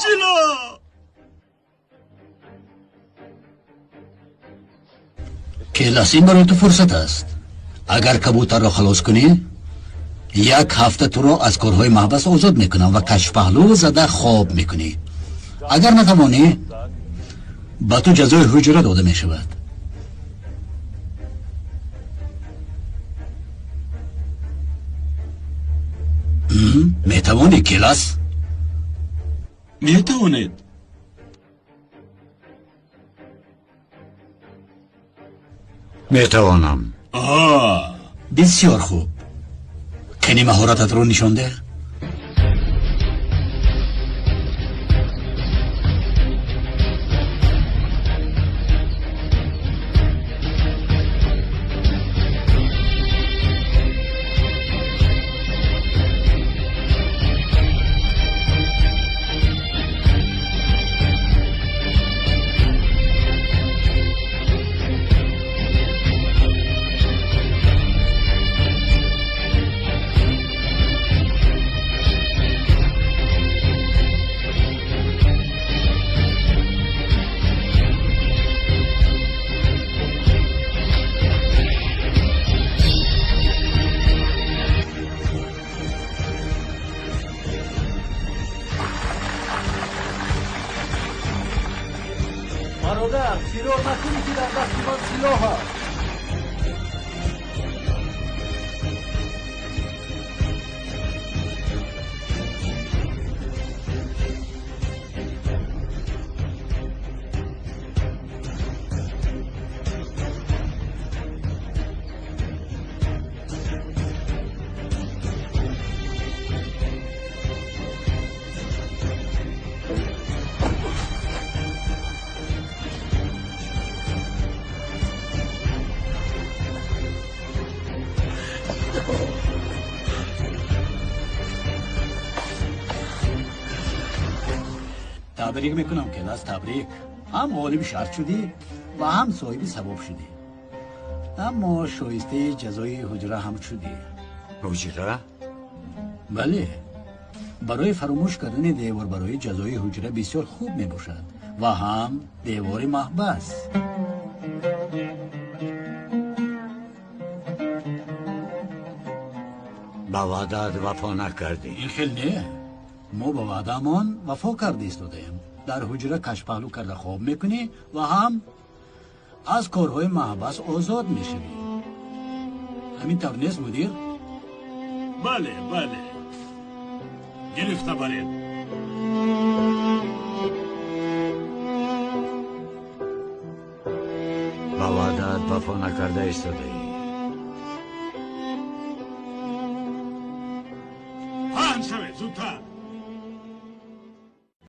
Ҷило! Келас, ин барои ту фурсат аст. Агар кабутарро халос кунӣ, як ҳафта туро аз корҳои маҳбас озод мекунам ва кашпаҳлӯ зада хоб мекунӣ. Агар натавонӣ, ба ту ҷазои ҳуҷра дода мешавад. Метавонӣ, Келас? Метавонед? Метавонам. Бисёр хуб. Кани маҳорататро нишон деҳ. Бародар, фирор накунӣ, ки дар дасти ман силоҳ аст. Табрик мекунам, Келас, табрик. Ҳам ғолиби шарт шудӣ ва ҳам соҳиби савоб шудӣ. Аммо шоистаи ҷазои ҳуҷра ҳам шудӣ. Ҳуҷра? Бале. Барои фаромӯш кардани девор барои ҷазои ҳуҷра бисёр хуб мебошад ва ҳам девори маҳбас. Ба ваъдаат вафо накардӣ. Ин хел не. Мо ба ваъдаамон вафо карда истодаем. Дар ҳуҷра кашпаҳлӯ карда хоб мекунӣ ва ҳам аз корҳои маҳбас озод мешавӣ. Ҳамин тавр нест, мудир? Бале, бале. Гирифта баред. Ба ваъдаат вафо накарда истодаӣ. Паҳн шавед, зудтар.